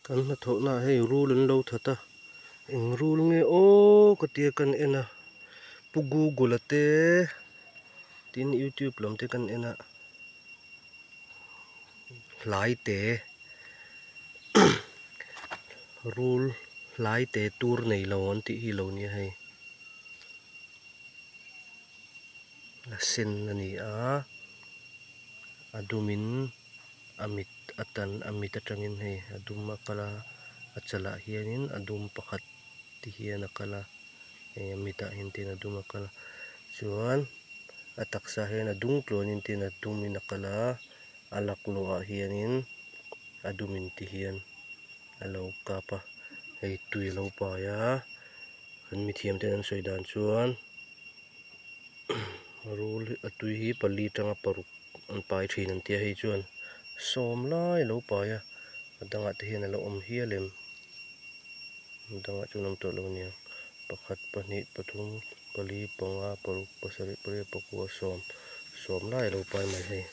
Kan hnathawhna ah hei rul an lo that a eng rul nge aww ka tia kan en a pu google a te tin youtube lam te kan en a hlai te rul hlai te tur neilo an tih hi a lo nia hei a sen a ni a a dum in a mit a tan a mit atangin hei a dum a kal a a chalah hianin a dum pakhat ti hian a kal a hei a mitah hian tin a dum a kal a chuan a taksa ah hian a dung tluanin tin a dumin a kal a a laklawh ah hianin a dumin ti hian a lo kap a hei tui alo pai a an mithiam ten an sawi dan chuan rul hi a tui hi pali atanga paruk an pai thin an tia hei chuan sawm lai alo pai a a dangah te hian alo awm hial em a dangah chuan a awm tawh lo aniang pakhat pahnih pathum pali panga paruk pasarih pariat pakua sawm sawm lai alo pai mai hei.